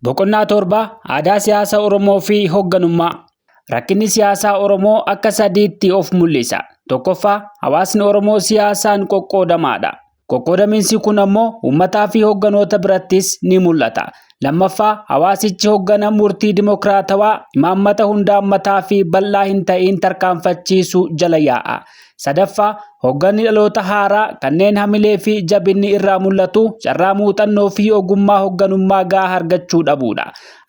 Boqonnaa 7, Aadaa Siyaasa Oromoo fi Hogganummaa. Rakkinni siyaasaa Oromoo akka sadiitti of mul'isa. Tokkoffaa, hawaasni Oromoo siyaasaan qoqqoodamaadha. Qoqqoodamiinsi kun ammoo uummataa fi hogganoota birattis ni mul'ata. Lammaffaa, hawaasichi hoggana murtii dimokiraatawaa imaammata hundaammataa fi bal'aa hin ta'iin tarkaanfachiisu jala yaa'a. Sadaffaa, hogganni dhaloota haaraa kanneen hamilee fi jabinni irraa mul'atu carraa muuxannoo fi ogummaa hogganummaa gahaa argachuu dhabuudha.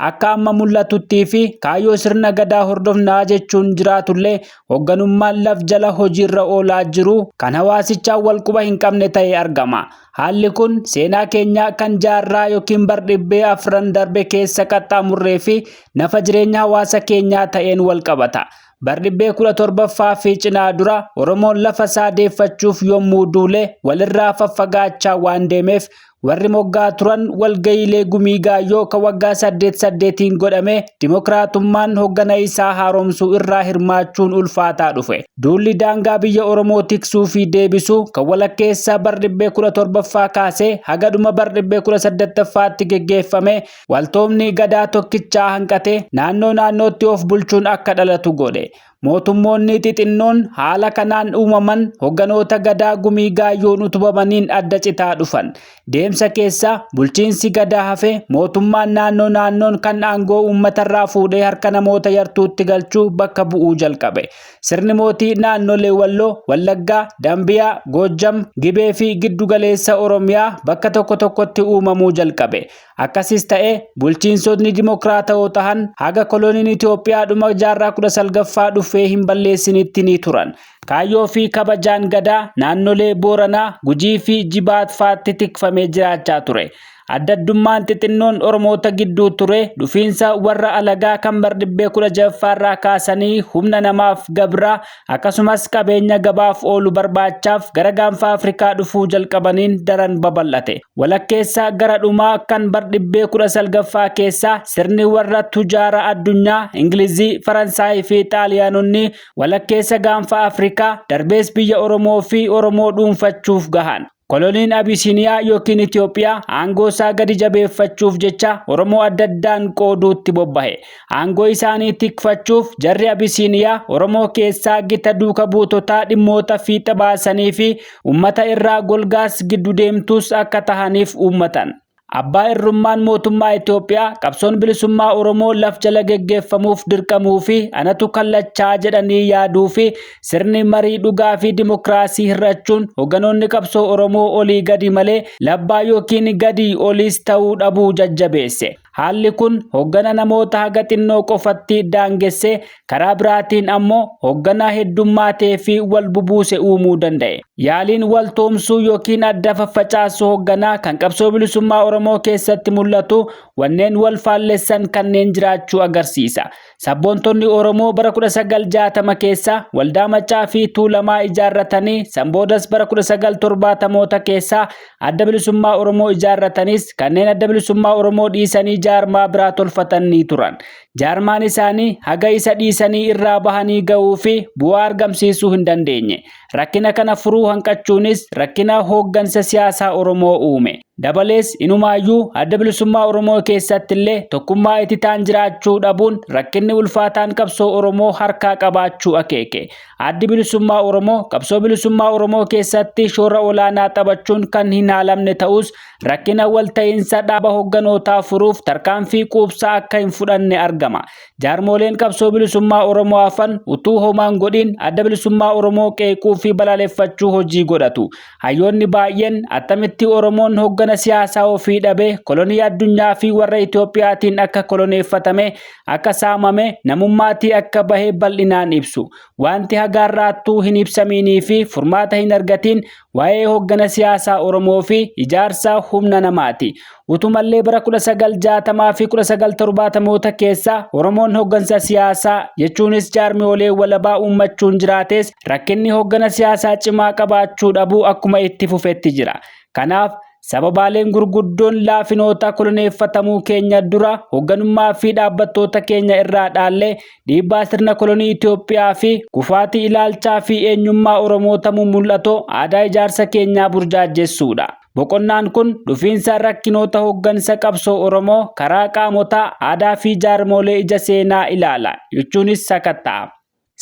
Akka amma mul'atuttii fi kaayyoo sirna gadaa hordofnaa jechuun jiraatullee hogganummaan laf jala hojiirra oolaa jiru kan hawaasichaan walquba hin qabne ta'ee argama. Haalli kun seenaa keenya kan jaarraa yookiin bardhibbee afran darbe keessa qaxxaamurree fi nafa jireenya hawaasa keenyaa ta'een walqabata. Bardhibbee 17ffaa fi cinaa dura Oromoon lafa isaa deeffachuuf yommuu duule walirraa faffagaachaa waan deemeef warri moggaa turan walga'iilee gumii gaayyoo kan waggaa saddeet saddeetiin godhame dimokiraatummaan hoggana isaa haaromsuu irraa hirmaachuun ulfaataa dhufe. Duulli daangaa biyya Oromoo tiksuu fi deebisuu kan walakkeessa bardhibbee 17ffaa kaasee haga dhuma bardhibbee 18ffaatti geggeeffame Waltoomni Gadaa tokkichaa hanqate naannoo naannootti of bulchuun akka dhalatu godhe. Mootummoonni xixinnoon haala kanaan uumaman hogganoota Gadaa Gumii Gaayyoon utubamaniin adda citaa dhufan. Deemsa keessa bulchiinsi Gadaa hafe mootummaan naannoo naannoon kan aangoo uummatarraa fuudhee harka namoota yartuutti galchuu bakka bu'uu jalqabe. Sirni mootii naannolee Walloo, Wallaggaa, Dambiyaa, Goojjam, Gibee fi giddu galeessa Oromiyaa bakka tokko tokkotti uumamuu jalqabe. Akkasis ta'ee bulchiinsotni dimokiraatawoo tahan haga koloniin Itoophiyaa dhuma jaarraa 19ffaa dhufee hin balleessinitti ni turan. Kaayyoo fi kabajaan Gadaa naannolee Booranaa, Gujii fi Jibaat faatti tikfamee jiraachaa ture. Addaddummaan xixinnoon Oromoota gidduu ture dhufiinsa warra alagaa kan bardhibbee 16ffaarraa kaasanii humna namaaf gabraa akkasumas qabeenya gabaaf oolu barbaachaaf gara gaanfa Afrikaa dhufuu jalqabaniin daran babal'ate. Walakkeessa gara dhumaa kan bardhibbee 19ffaa keessa sirni warra tujaara addunyaa Ingilizii, Faransaayii fi Xaaliyaanonni walakkeessa gaanfa Afrikaa darbees biyya Oromoo fi Oromoo dhuunfachuuf gahan. Koloniin Abisiiniyaa yookiin Itoophiyaa aangoo isaa gadi jabeeffachuuf jecha Oromoo adda addaan qooduutti bobbahe. Aangoo isaanii tikfachuuf jarri Abisiiniyaa Oromoo keessaa gita duuka buutotaa dhimmoota fiixa baasanii fi uummata irraa golgaas giddu deemtuus akka tahaniif uummatan. Abbaa irrummaan mootummaa Itoophiyaa qabsoon bilisummaa Oromoo laf jala geggeeffamuuf dirqamuu fi anatu kallachaa jedhanii yaaduu fi sirni marii dhugaa fi dimokiraasii hir'achuun hogganoonni qabsoo Oromoo olii gadi malee labbaa yookiin gadii oliis ta'uu dhabuu jajjabeesse. Haalli kun hoggana namoota haga xinnoo qofatti daangessee karaa biraatiin ammoo hoggana heddummaatee fi wal bubuuse uumuu danda'e. Yaaliin wal toomsuu yookiin adda faffacaasuu hogganaa kan qabsoo bilisummaa Oromoo keessatti mul'atu wanneen wal faallessan kanneen jiraachuu agarsiisa. Sabboontonni Oromoo bara 1960 keessa Waldaa Maccaa fi Tuulamaa ijaarratanii san boodas bara 1970moota keessa Adda Bilisummaa Oromoo ijaarratanis kanneen Adda Bilisummaa Oromoo dhiisanii jaarmaa biraa tolfatan ni turan. Jaarmaan isaanii haga isa dhiisanii irraa bahanii gahuu fi bu'aa argamsiisuu hin dandeenye. Rakkina kana furuu hanqachuunis rakkina hooggansa siyaasaa Oromoo uume. Dabalees inumaayyuu Adda Bilisummaa Oromoo keessattillee tokkummaa ititaan jiraachuu dhabuun rakkinni ulfaataan qabsoo Oromoo harkaa qabaachuu akeeke. Addi Bilisummaa Oromoo qabsoo bilisummaa Oromoo keessatti shoora olaanaa taphachuun kan hin haalamne ta'us rakkina walta'iinsa dhaaba hogganootaa furuuf tarkaanfii quubsaa akka hin fudhanne argama. Jaarmooleen qabsoo bilisummaa Oromoo hafan utuu homaa hin godhin Adda Bilisummaa Oromoo qeequu fi balaaleffachuu hojii godhatu. Hayyoonni baay'een attamitti Oromoon hoggana siyaasaa ofii dhabe kolonii addunyaa fi warra Itoophiyaatiin akka koloneeffatame, akka saamame, namummaatii akka bahe bal'inaan ibsu. Wanti haga har'aattuu hin ibsamiinii fi furmaata hin argatiin waa'ee hoggana siyaasaa Oromoo fi ijaarsa humna namaati. Utumallee bara 1960 fi 1970moota keessa Oromoon hoggansa siyaasaa jechuunis jaarmiyoolee walabaa uummachuun jiraates rakkinni hoggana siyaasaa cimaa qabaachuu dhabuu akkuma itti fufetti jira. Kanaaf sababaaleen gurguddoon laafinoota koloneeffatamuu keenya dura hogganummaa fi dhaabbattoota keenya irraa dhaallee dhiibbaa sirna kolonii Itoophiyaa fi kufaatii ilaalchaa fi eenyummaa Oromoota mumul'atoo aadaa ijaarsa keenyaa burjaajjessuudha. Boqonnaan kun dhufiinsa rakkinoota hooggansa qabsoo Oromoo karaa qaamotaa aadaa fi jaarmolee ija seenaa ilaala jechuunis sakatta'a.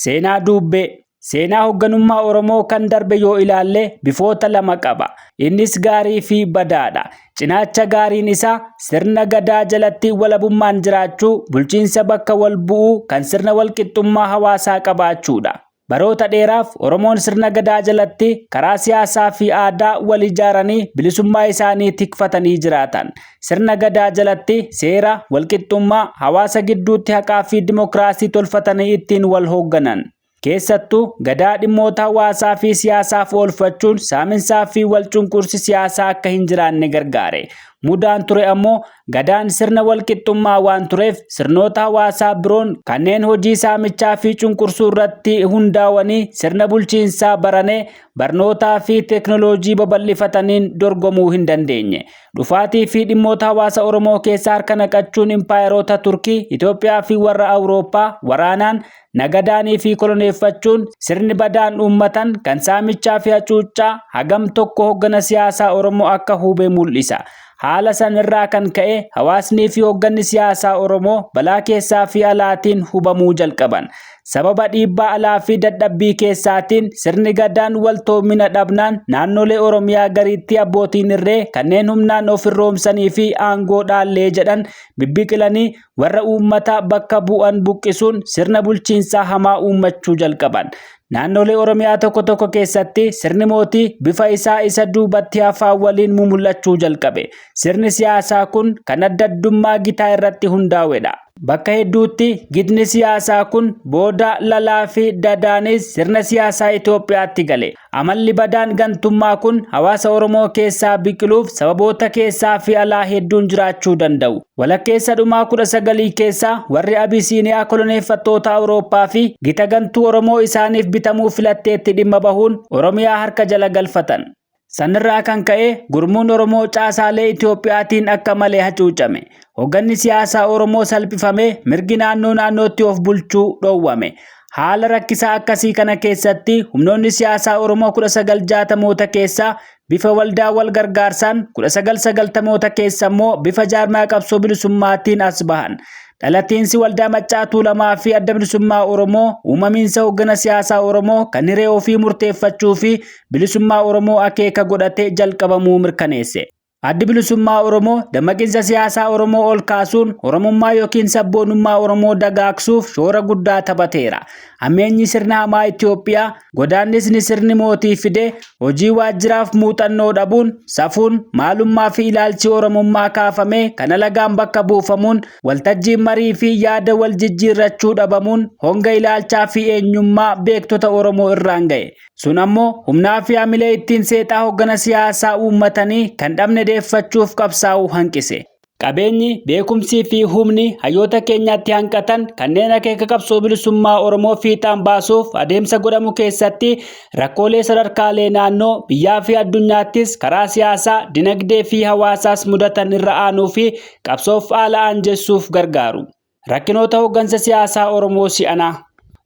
Seenaa duubbee. Seenaa hoogganummaa Oromoo kan darbe yoo ilaalle bifoota lama qaba. Innis gaarii fi badaadha. Cinaacha gaariin isaa sirna gadaa jalatti walabummaan jiraachuu, bulchiinsa bakka wal bu'uu kan sirna walqixxummaa hawaasaa qabaachuudha. Baroota dheeraaf Oromoon sirna gadaa jalatti karaa siyaasaa fi aadaa wal ijaaranii bilisummaa isaanii tikfatanii jiraatan. Sirna gadaa jalatti seera, walqixxummaa, hawaasa gidduutti haqaa fi dimokiraasii tolfatanii ittiin wal hoogganan. Keessattuu gadaa dhimmoota hawaasaa fi siyaasaaf oolfachuun saaminsaa fi wal cunqursi siyaasaa akka hin jiraanne gargaare. Mudaan ture ammoo gadaan sirna walqixxummaa waan tureef sirnoota hawaasaa biroon kanneen hojii saamichaa fi cunqursuu irratti hundaa'anii sirna bulchiinsaa baranee barnootaa fi teeknooloojii babal'ifataniin dorgomuu hin dandeenye. Dhufaatii fi dhimmoota hawaasa Oromoo keessaa harka naqachuun impaayeroota Turkii, Itoophiyaa fi warra Awurooppaa waraanaan nagadaanii fi koloneeffachuun sirni badaan uummatan kan saamichaa fi hacuuccaa hagam tokko hoggana siyaasaa Oromoo akka hube mul'isa. Haala sanirraa kan ka'e hawaasnii fi hoogganni siyaasaa Oromoo balaa keessaa fi alaatiin hubamuu jalqaban. Sababa dhiibbaa alaa fi dadhabbii keessaatiin sirni gadaan waltoomina dhabnaan naannolee Oromiyaa gariitti abbootiin irree kanneen humnaan of irroomsanii fi aangoo dhaallee jedhan bibbiqilanii warra uummata bakka bu'an buqqisuun sirna bulchiinsaa hamaa uummachuu jalqaban. Naannolee Oromiyaa tokko tokko keessatti sirni mootii bifa isaa isa duubatti hafaa waliin mumul'achuu jalqabe. Sirni siyaasaa kun kan adda addummaa gitaa irratti hundaa'edha. Bakka hedduutti gitni siyaasaa kun booda lalaa fi dadaanis sirna siyaasaa Itoophiyaatti gale. Amalli badaan gantummaa kun hawaasa Oromoo keessaa biqiluuf sababoota keessaa fi alaa hedduun jiraachuu danda'u. Walakkeessa dhumaa 19 keessa warri Abisiiniyaa koloneeffattoota Awurooppaa fi gita gantuu Oromoo isaaniif bitamuu filatteetti dhimma bahuun Oromiyaa harka jala galfatan. Sanirraa kan ka'e gurmuun Oromoo caasaalee Itoophiyaatiin akka malee hacuucame. Hoogganni siyaasaa Oromoo salphifamee mirgi naannoo naannootti of bulchuu dhoowwame. Haala rakkisaa akkasii kana keessatti humnoonni siyaasaa Oromoo 1960moota keessa bifa waldaa wal gargaarsaan 1990moota keessa immoo bifa jaarmaa qabsoo bilisummaatiin as bahan. Dhalatiinsi waldaa Maccaa Tuulamaa fi Adda Bilisummaa Oromoo uumamiinsa hooggana siyaasaa Oromoo kan hiree ofii murteeffachuu fi bilisummaa Oromoo akeeka godhatee jalqabamuu mirkaneesse. Addi Bilisummaa Oromoo dammaqinsa siyaasaa Oromoo ol kaasuun Oromummaa yookiin sabboonummaa Oromoo dagaagsuuf shoora guddaa taphateera. Hammeenyi sirna hamaa Itoophiyaa godaannisni sirni mootii fide hojii waajjiraaf muuxannoo dhabuun safuun maalummaa fi ilaalchi Oromummaa kaafamee kan alagaan bakka buufamuun waltajjiin marii fi yaada wal jijjiirrachuu dhabamuun honga ilaalchaa fi eenyummaa beektota Oromoo irraan ga'e. Sun ammoo humnaa fi hamilee ittiin seexaa hoggana siyaasaa uummatanii kan dhabne deeffachuuf qabsaa'uu hanqise. Qabeenyi, beekumsii fi humni hayyoota keenyatti hanqatan kanneen akeeka qabsoo bilisummaa Oromoo fiixaan baasuuf adeemsa godhamu keessatti rakkoolee sadarkaalee naannoo, biyyaa fi addunyaattis karaa siyaasaa, dinagdee fi hawaasaas mudatan irra aanuu fi qabsoof haala aanjessuuf gargaaru. Rakkinoota hooggansa siyaasaa Oromoo si'anaa.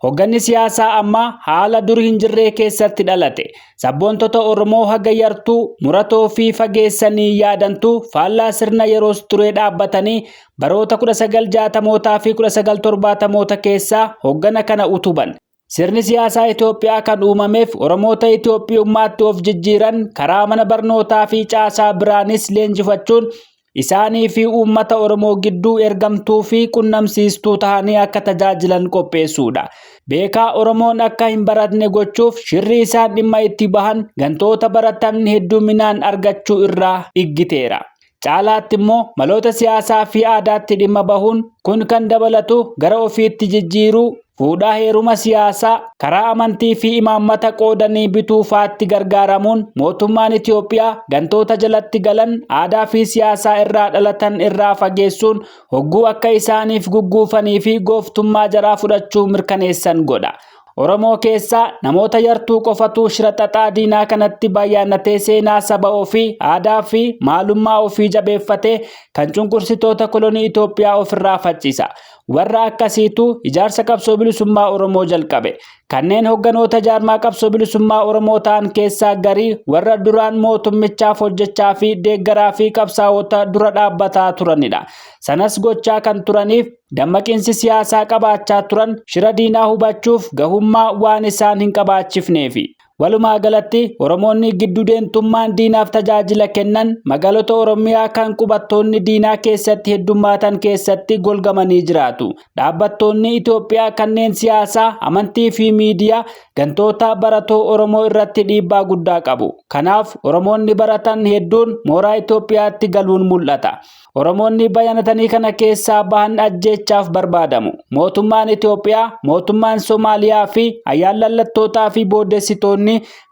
Hoogganni siyaasaa ammaa haala dur hin jirree keessatti dhalate. Sabboontota Oromoo haga yartuu, muratoo fi fageessanii yaadantu faallaa sirna yeroos turee dhaabbatanii baroota 1960mootaa fi 1970moota keessaa hooggana kana utuban. Sirni siyaasaa Itoophiyaa kan uumameef Oromoota Itoophiyummaatti of jijjiiran karaa mana barnootaa fi caasaa biraanis leenjifachuun isaanii fi uummata Oromoo gidduu ergamtuu fi qunnamsiistuu ta'anii akka tajaajilan qopheessuudha. Beekaa Oromoon akka hin baratne gochuuf shirri isaan dhimma itti bahan gantoota baratan hedduminaan argachuu irraa iggiteera. Caalaatti immoo maloota siyaasaa fi aadaatti dhimma bahuun kun kan dabalatu gara ofiitti jijjiiruu, fuudhaa heeruma siyaasaa, karaa amantii fi imaammata qoodanii bituu faatti gargaaramuun mootummaan Itoophiyaa gantoota jalatti galan aadaa fi siyaasaa irraa dhalatan irraa fageessuun hogguu akka isaaniif gugguufanii fi gooftummaa jaraa fudhachuu mirkaneessan godha. Oromoo keessaa namoota yartuu qofatu shira xaxaa diinaa kanatti bayyaanatee seenaa saba ofii, aadaa fi maalummaa ofii jabeeffatee kan cunqursitoota kolonii Itoophiyaa ofirraa faccisa. Warra akkasiitu ijaarsa qabsoo bilisummaa Oromoo jalqabe. Kanneen hogganoota jaarmaa qabsoo bilisummaa Oromoo ta'an keessaa garii warra duraan mootummichaaf hojjechaa fi deeggaraa fi qabsaa'ota dura dhaabbataa turanidha. Sanas gochaa kan turaniif dammaqiinsi siyaasaa qabaachaa turan shira diinaa hubachuuf gahummaa waan isaan hin qabaachifneefi. Walumaa galatti Oromoonni giddu deentummaan diinaaf tajaajila kennan magaalota Oromiyaa kan qubattoonni diinaa keessatti heddummaatan keessatti golgamanii jiraatu. Dhaabbattoonni Itoophiyaa kanneen siyaasaa, amantii fi miidiyaa gantoota baratoo Oromoo irratti dhiibbaa guddaa qabu. Kanaaf Oromoonni baratan hedduun mooraa Itoophiyaatti galuun mul'ata. Oromoonni bayanatanii kana keessaa bahan ajjeechaaf barbaadamu. Mootummaan Itoophiyaa, mootummaan Somaaliyaa fi ayyaanlallattootaa fi booddessitoonni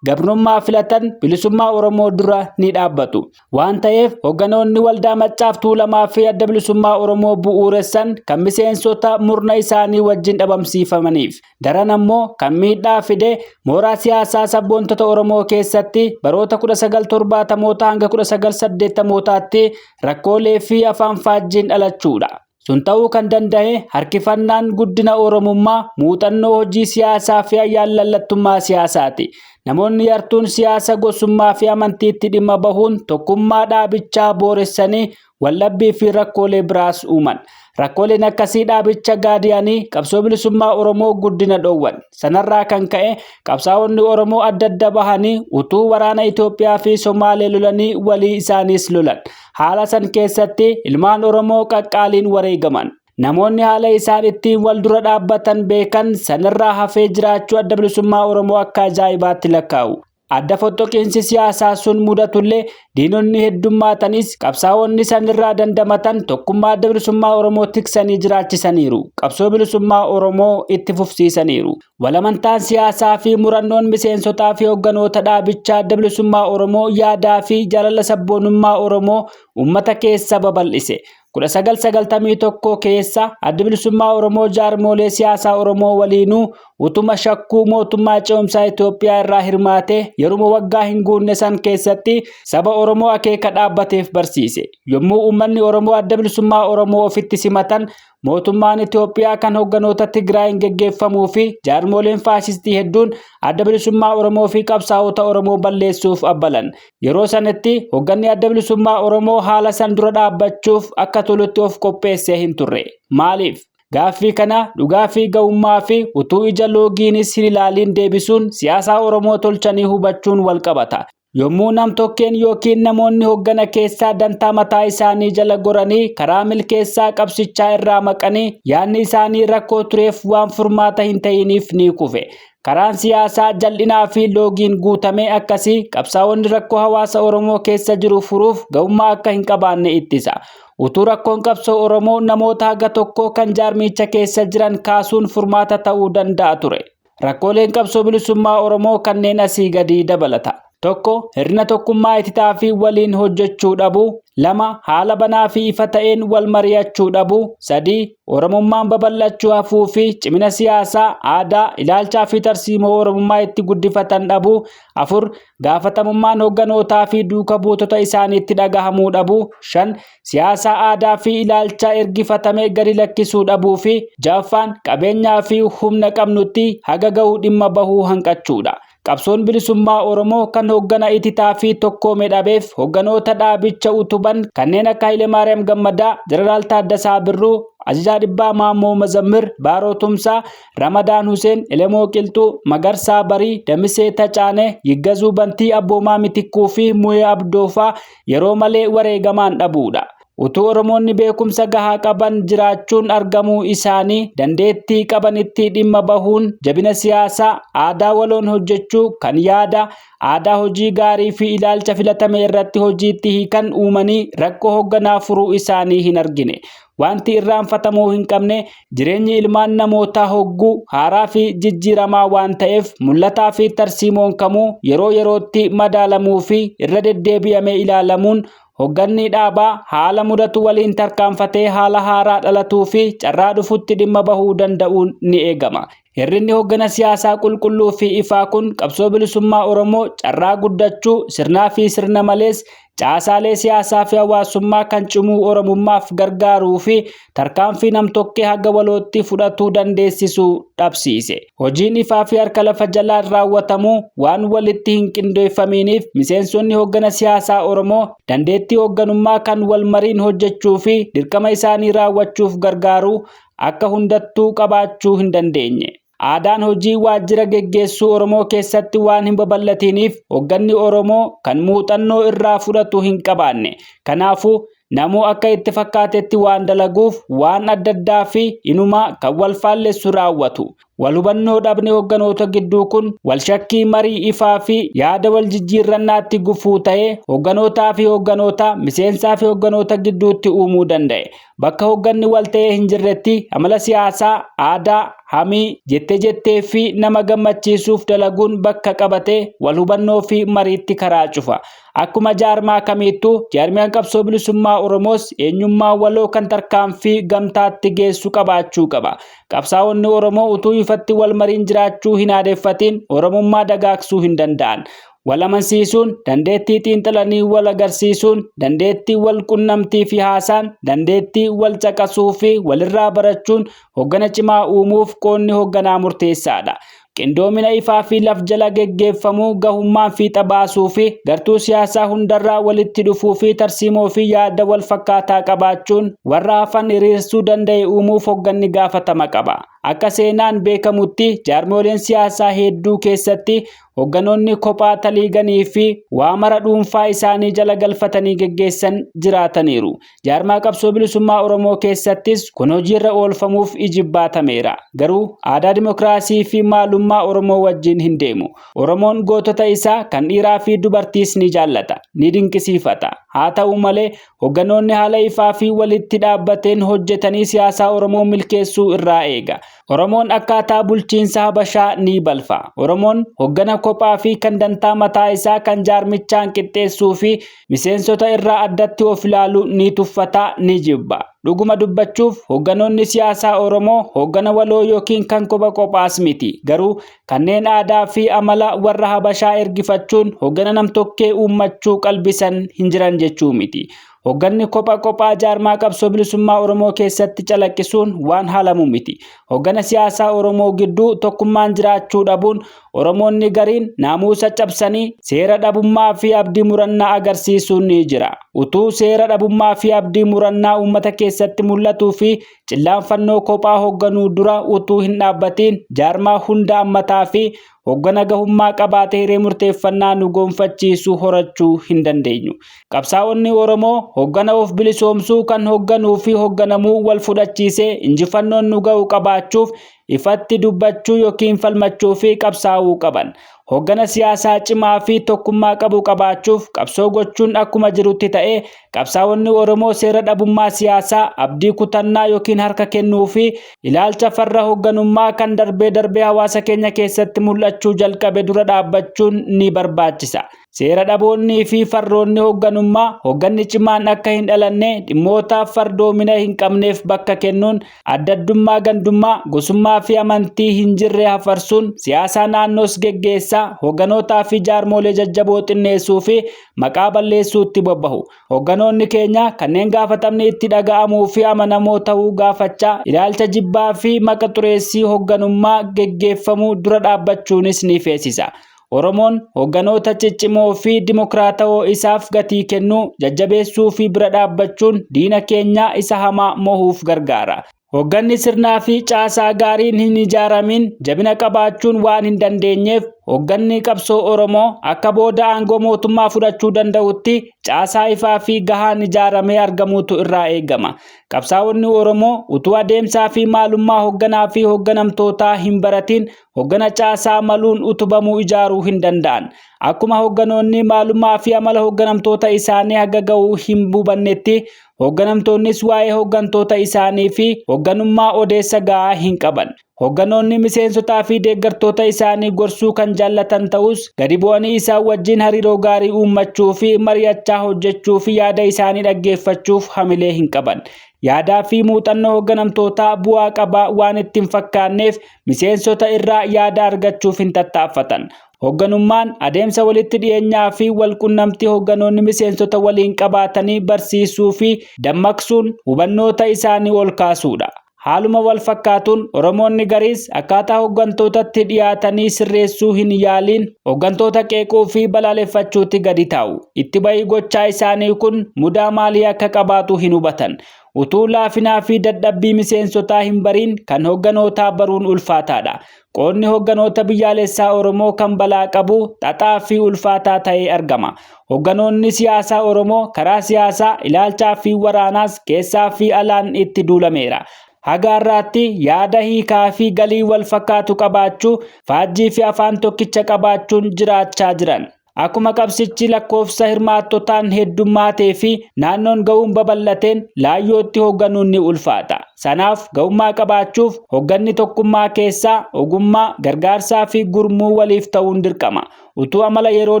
gabrummaa filatan bilisummaa Oromoo dura ni dhaabbatu. Waan ta'eef hogganoonni waldaa Maccaaf Tuulamaa fi adda bilisummaa Oromoo bu'uuressan kan miseensota murna isaanii wajjin dhabamsiifamaniif. Daran ammoo kan miidhaa fide mooraa siyaasaa sabboontota Oromoo keessatti baroota 1970moota hanga 1980mootaatti rakkoolee fi afaan faajjiin dhalachuudha. Sun ta'uu kan danda'e harkifannaan guddina Oromummaa muuxannoo hojii siyaasaa fi ayyaanlallattummaa siyaasaati. Namoonni yartuun siyaasa gosummaa fi amantiitti dhimma bahuun tokkummaa dhaabichaa booressanii waldhabbii fi rakkoolee biraas uuman. Rakkooleen akkasii dhaabicha gaadiyanii qabsoo bilisummaa Oromoo guddina dhoowwan. Sanarraa kan ka'e qabsaa'onni Oromoo adda adda bahanii utuu waraana Itoophiyaa fi Somaalee lolanii walii isaaniis lolan. Haala san keessatti ilmaan Oromoo qaqqaaliin wareegaman. Namoonni haala isaan ittiin wal dura dhaabbatan beekan sanarraa hafee jiraachuu adda bilisummaa Oromoo akka ajaa'ibaatti lakkaa'u. Adda fottoqiinsi siyaasaa sun mudatullee diinonni heddummaatanis qabsaa'onni sanirraa dandamatan tokkummaa adda bilisummaa Oromoo tiksanii jiraachisaniiru. Qabsoo bilisummaa Oromoo itti fufsiisaniiru. Walamantaan siyaasaa fi murannoon miseensotaa fi hogganoota dhaabichaa adda bilisummaa Oromoo yaadaa fi jaalala sabboonummaa Oromoo uummata keessa babal'ise. 1991 keessa adda bilisummaa Oromoo jaarmolee siyaasaa Oromoo waliinuu utuma shakkuu mootummaa ce'umsaa Itoophiyaa irraa hirmaate yeruma waggaa hin guunne san keessatti saba Oromoo akeeka dhaabbateef barsiise. Yommuu uummanni Oromoo adda bilisummaa Oromoo ofitti simatan mootummaan Itoophiyaa kan hogganoota Tigraayin geggeeffamuu fi jaarmoleen faasistii hedduun adda bilisummaa Oromoo fi qabsaa'ota Oromoo balleessuuf abbalan. Yeroo sanatti hogganni adda bilisummaa Oromoo haala san dura dhaabbachuuf akka tolutti of qopheessee hin turre. Maaliif? Gaaffii kana dhugaa fi ga'ummaa fi utuu ija loogiinis hin ilaaliin deebisuun siyaasaa Oromoo tolchanii hubachuun wal qabata. Yommuu nam-tokkeen yookiin namoonni hoggana keessaa dantaa mataa isaanii jala goranii karaa milkeessaa qabsichaa irraa maqanii yaadni isaanii rakkoo tureef waan furmaata hin ta'iniif ni kufe. Karaan siyaasaa jal'inaa fi loogiin guutame akkasii qabsaa'onni rakkoo hawaasa Oromoo keessa jiru furuuf ga'ummaa akka hin qabaanne ittisa. Utuu rakkoon qabsoo Oromoo namoota haga tokko kan jaarmicha keessa jiran kaasuun furmaata ta'uu danda'a ture. Rakkooleen qabsoo bilisummaa Oromoo kanneen asii gadii dabalata. Tokko, hir'ina tokkummaa ititaa fi waliin hojjechuu dhabuu. 2, haala banaa fi ifa ta'een wal mari'achuu dhabuu. 3, Oromummaan babal'achuu hafuu fi cimina siyaasaa, aadaa, ilaalchaa fi tarsiimoo Oromummaa itti guddifatan dhabuu. 4, gaafatamummaan hogganootaa fi duuka buutota isaaniitti dhagahamuu dhabuu. 5, siyaasa aadaa fi ilaalcha ergifatame gadi lakkisuu dhabuu fi 6ffaan qabeenyaa fi humna qabnutti haga ga'uu dhimma bahuu hanqachuudha. Qabsoon bilisummaa Oromoo kan hoggana ititaa fi tokkoome dhabeef hogganoota dhaabicha utuban kanneen akka Hayilemaariyaam Gammadaa, Jeneraal Taaddasaa Birruu, Ajajaa Dhibbaa Maammoo Mazammir, Baaroo Tumsaa, Ramadaan Huseen, Elemoo Qilxuu, Magarsaa Barii, Damisee Tacaanee, Yiggazuu Bantii, Abboomaa Mitikkuu fi Muhee Abdoofaa yeroo malee wareegamaan dhabuudha. Utuu Oromoonni beekumsa gahaa qaban jiraachuun argamuu isaanii dandeettii qabanitti dhimma bahuun jabina siyaasaa, aadaa waloon hojjechuu kan yaada, aadaa hojii gaarii fi ilaalcha filatame irratti hojiitti hiikan uumanii rakkoo hogganaa furuu isaanii hin argine. Wanti irraanfatamuu hin qabne jireenyi ilmaan namootaa hogguu haaraa fi jijjiiramaa waan ta'eef mul'ataa fi tarsiimoon kamuu yeroo yerootti madaalamuu fi irra deddeebi'amee ilaalamuun hogganni dhaabaa haala mudatu waliin tarkaanfatee haala haaraa dhalatuu fi carraa dhufutti dhimma bahuu danda'uun ni eegama. Hir'inni hoggana siyaasaa qulqulluu fi ifaa kun qabsoo bilisummaa Oromoo carraa guddachuu sirnaa fi sirna malees Caasaalee siyaasaa fi hawaasummaa kan cimuu Oromummaaf gargaaruu fi tarkaanfii namtokkee haga walootti fudhatuu dandeessisu dhabsiise. Hojiin ifaa fi harka lafa jalaan raawwatamu waan walitti hin qindeeffaminiif miseensonni hoggana siyaasaa Oromoo dandeettii hoogganummaa kan wal mariin hojjechuu fi dirqama isaanii raawwachuuf gargaaru akka hundattuu qabaachuu hin dandeenye. Aadaan hojii waajjira geggeessuu Oromoo keessatti waan hin babal'atiniif hoogganni Oromoo kan muuxannoo irraa fudhatu hin qabaanne. Kanaafuu namuu akka itti fakkaatetti waan dalaguuf waan adda addaa fi inumaa kan wal faallessu raawwatu. Wal hubannoo dhabni hoogganoota gidduu kun wal shakkii marii ifaa fi yaada wal jijjiirrannaatti gufuu ta'ee hoogganootaa fi hoogganoota, miseensaa fi hoogganoota gidduutti uumuu danda'e. Bakka hoogganni wal ta'ee hin jirretti amala siyaasaa, aadaa, hamii, jettee jettee fi nama gammachiisuuf dalaguun bakka qabatee wal hubannoo fi mariitti karaa cufa. Akkuma jaarmaa kamiittuu jaarmiyaan qabsoo bilisummaa Oromoos eenyummaa waloo kan tarkaanfii gamtaatti geessu qabaachuu qaba. Qabsaa'onni Oromoo utuu ifatti wal mariin jiraachuu hin aadeffatiin Oromummaa dagaagsuu hin danda'an. Wal amansiisuun, dandeettii xiinxalanii wal agarsiisuun, dandeettii wal qunnamtii fi haasaan, dandeettii wal caqasuu fi walirraa barachuun hoggana cimaa uumuuf qoonni hogganaa murteessaadha. Qindoomina ifaa fi laf jala geggeeffamuu gahummaan fiixa baasuu fi gartuu siyaasaa hundarraa walitti dhufuu fi tarsiimoo fi yaada wal fakkaataa qabaachuun warra hafan hiriirsuu danda'e uumuuf hogganni gaafatama qaba. Akka seenaan beekamutti jaarmoleen siyaasaa hedduu keessatti hogganoonni kophaa taliiganii fi waa mara dhuunfaa isaanii jala galfatanii geggeessan jiraataniiru. Jaarmaa qabsoo bilisummaa Oromoo keessattis kun hojiirra oolfamuuf ijibbaatameera. Garuu aadaa dimokiraasii fi maalummaa Oromoo wajjin hin deemu. Oromoon gootota isaa kan dhiiraa fi dubartiis ni jaallata, ni dinqisiifata. Haa ta'u malee hogganoonni haala ifaa fi walitti dhaabbateen hojjetanii siyaasaa Oromoo milkeessuu irraa eega. Oromoon akkaataa bulchiinsa Habashaa ni balfa. Oromoon hoggana kophaa fi kan dantaa mataa isaa kan jaarmichaan qixxeessuu fi miseensota irraa addatti of ilaalu ni tuffata, ni jibba. Dhuguma dubbachuuf hogganoonni siyaasaa Oromoo hoggana waloo yookiin kan kopha kophaas miti. Garuu kanneen aadaa fi amala warra Habashaa ergifachuun hoggana namtokkee uummachuu qalbisan hin jiran jechuu miti. Hogganni kopha kophaa jaarmaa qabsoo bilisummaa Oromoo keessatti calaqqisuun waan haalamu miti. Hoggana siyaasaa Oromoo gidduu tokkummaan jiraachuu dhabuun Oromoonni gariin naamusa cabsanii seera dhabummaa fi abdii murannaa agarsiisuun ni jira. Utuu seera dhabummaa fi abdii murannaa uummata keessatti mul'atuu fi cillaanfannoo kophaa hoogganuu dura utuu hin dhaabbatiin jaarmaa hunda ammataa fi hoggana gahummaa qabaatee hiree murteeffannaa nu gonfachiisu horachuu hin dandeenyu. Qabsaa'onni Oromoo hoggana of bilisoomsuu kan hogganuu fi hogganamuu wal fudhachiisee injifannoon nu ga'u qabaachuuf ifatti dubbachuu yookiin falmachuu fi qabsaa'uu qaban. Hoggana siyaasaa cimaa fi tokkummaa qabu qabaachuuf qabsoo gochuun akkuma jirutti ta'ee qabsaa'onni Oromoo seera dhabummaa siyaasaa abdii kutannaa yookiin harka kennuu fi ilaalcha farra hogganummaa kan darbee darbee hawaasa keenya keessatti mul'achuu jalqabe dura dhaabbachuun ni barbaachisa. Seera dhaboonnii fi farroonni hogganummaa hogganni cimaan akka hin dhalanne dhimmoota fardoomina hin qabneef bakka kennuun adda addummaa gandummaa gosummaa fi amantii hin jirre hafarsuun siyaasaa naannoos geggeessaa hogganootaa fi jaarmolee jajjaboo xinneessuu fi maqaa balleessuutti bobbahu. Hogganoonni keenya kanneen gaafatamni itti dhaga'amuu fi amanamoo ta'uu gaafachaa ilaalcha jibbaa fi maqa xureessii hogganummaa geggeeffamuu dura dhaabbachuunis ni feesisa. Oromoon hogganoota ciccimoo fi dimokiraatawoo isaaf gatii kennuu, jajjabeessuu fi bira dhaabbachuun diina keenya isa hamaa mo'uuf gargaara. Hogganni sirnaa fi caasaa gaariin hin ijaaramin jabina qabaachuun waan hin dandeenyeef hogganni qabsoo Oromoo akka booda aangoo mootummaa fudhachuu danda'utti caasaa ifaa fi gahaan ijaaramee argamuutu irraa eegama. Qabsaa'onni Oromoo utuu adeemsaa fi maalummaa hogganaa fi hogganamtootaa hin baratin hoggana caasaa maluun utubamuu ijaaruu hin danda'an. Akkuma hogganoonni maalummaa fi amala hogganamtoota isaanii haga ga'uu hin hubannetti hogganamtoonnis waa'ee hoggantoota isaanii fi hogganummaa odeessa gahaa hin qaban. Hogganoonni miseensotaa fi deeggartoota isaanii gorsuu kan jaallatan ta'us, gadi bu'anii isaan wajjin hariiroo gaarii uummachuu fi mari'achaa hojjechuu fi yaada isaanii dhaggeeffachuuf hamilee hin qaban. Yaadaa fi muuxannoo hoogganamtootaa bu'aa qabaa waan itti hin fakkaanneef miseensota irraa yaada argachuuf hin tattaaffatan. Hoogganummaan adeemsa walitti dhiyeenyaa fi walqunnamtii hoogganoonni miseensota waliin qabaatanii barsiisuu fi dammaqsuun hubannoota isaanii ol kaasuudha. Haaluma wal fakkaatuun Oromoonni gariis akkaataa hooggantootatti dhiyaatanii sirreessuu hin yaaliin hooggantoota qeequu fi balaaleffachuutti gadi taa'u. Itti bahii gochaa isaanii kun mudaa maalii akka qabaatu hin hubatan. Utuu laafinaa fi dadhabbii miseensotaa hin bariin kan hoogganootaa baruun ulfaataadha. Qoodni hoogganoota biyyaalessaa Oromoo kan balaa qabu xaxaa fi ulfaataa ta'ee argama. Hoogganoonni siyaasaa Oromoo karaa siyaasaa, ilaalchaa fi waraanaas keessaa fi alaan itti duulameera. Haga har'aatti yaada hiikaa fi galii wal fakkaatu qabaachuu, faajjii fi afaan tokkicha qabaachuun jiraachaa jiran. Akkuma qabsichi lakkoofsa hirmaattotaan heddummaatee fi naannoon ga'uun babal'ateen laayyootti hoogganuun ni ulfaata. Sanaaf ga'ummaa qabaachuuf hoogganni tokkummaa keessaa ogummaa, gargaarsaa fi gurmuu waliif ta'uun dirqama. Utuu amala yeroo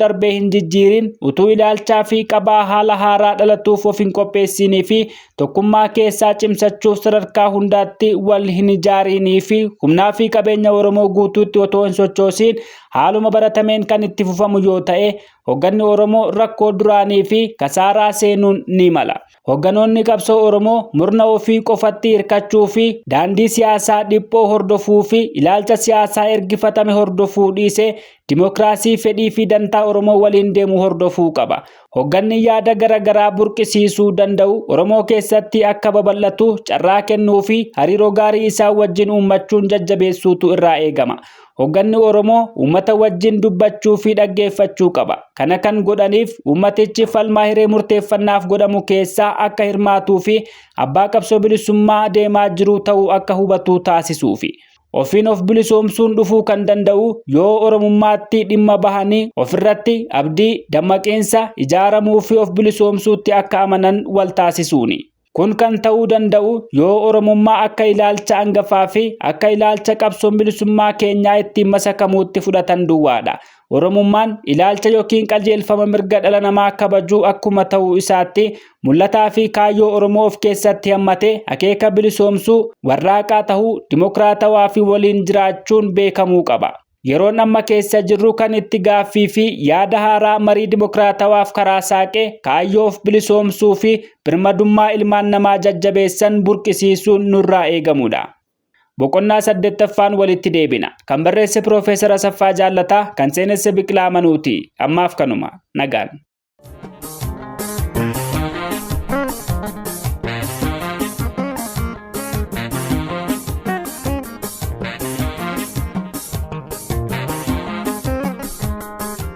darbee hin jijjiirin, utuu ilaalchaa fi qabaa haala haaraa dhalatuuf of hin qopheessinii fi tokkummaa keessaa cimsachuuf sadarkaa hundaatti wal hin ijaarinii fi humnaa fi qabeenya Oromoo guutuutti otoo hin sochoosiin haaluma baratameen kan itti fufamu yoo ta'e, hoogganni Oromoo rakkoo duraanii fi kasaaraa seenuun ni mala. Hoogganoonni qabsoo Oromoo murna ofii qofatti hirkachuu fi daandii siyaasaa dhiphoo hordofuu fi ilaalcha siyaasaa ergifatame hordofuu dhiisee dimookiraasii fedhii fi dantaa Oromoo waliin deemu hordofuu qaba. Hoogganni yaada garaagaraa burqisiisuu danda'u Oromoo keessatti akka babal'atu carraa kennuu fi hariiroo gaarii isaa wajjin uummachuun jajjabeessuutu irraa eegama. Hoogganni Oromoo uummata wajjin dubbachuu fi dhaggeeffachuu qaba. Kana kan godhaniif uummatichi falmaa hiree murteeffannaaf godhamu keessaa akka hirmaatuu fi abbaa qabsoo bilisummaa deemaa jiru ta'uu akka hubatu taasisuufi. Ofiin of bilisoomsuun dhufuu kan danda'u yoo Oromummaatti dhimma bahanii ofirratti abdii, dammaqiinsa, ijaaramuu fi of bilisoomsuutti akka amanan wal taasisuuni. Kun kan ta'uu danda'u yoo Oromummaa akka ilaalcha hangafaa fi akka ilaalcha qabsoon bilisummaa keenyaa ittiin masakamuutti fudhatan duwwaadha. Oromummaan ilaalcha yookiin qajeelfama mirga dhala namaa kabajuu akkuma ta'uu isaatti mul'ataa fi kaayyoo Oromoo of keessatti hammatee akeeka bilisoomsuu, warraaqaa ta'uu, dimokiraatawaa fi waliin jiraachuun beekamuu qaba. Yeroon amma keessa jirru kan itti gaaffii fi yaada haaraa marii dimokiraatawaaf karaa saaqee kaayyoo of bilisoomsuu fi birmadummaa ilmaan namaa jajjabeessan burqisiisuun nurraa eegamudha. Boqonnaa 8ffaan walitti deebina. Kan barreesse Piroofeesar Asaffaa Jaallataa, kan seenesse Biqilaa Manuuti. Ammaaf kanuma. Nagaan.